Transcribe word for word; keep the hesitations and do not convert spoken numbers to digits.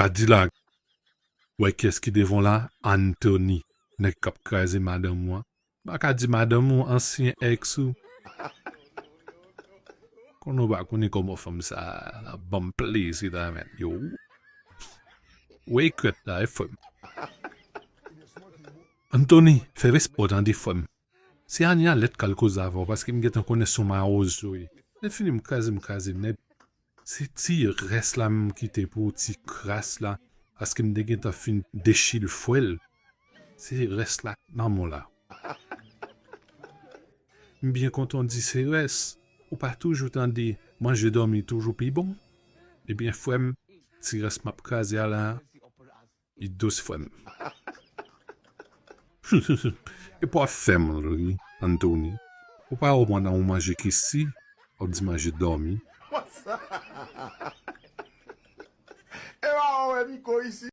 Kadilak. Wè kiyès ki devan w la? Anthony. Nèg k ap kraze madanm ou an. Pa ka di madanm ou, ansyen ex ou. Konnen w pa konnen kòman fanm sa a ban m plezi la, men. Yo. Wè krèt la, e frè m. Anthony, fè respè w tande, frè m. Se Ania lèt k al koze avè w, paske m gentan konnen se yon mawozo w ye. Lè fini, m kraze, m kraze nèt. Se ti rès la m kite pou ou, ti kras la, paske m te gentan fin dechile fwèl. Se rès la k nan men w la. M byen kontan w di se rès. Ou pa toujou tande manje dòmi toujou pi bon? Ebyen, frè m, ti rès m ap kraze a la, li dous, frè m. Epi w ap fè m ri, Anthony. Ou pa wè w pandan w manje ki si, w ap di manje dòmi. E pa wè Miko isi.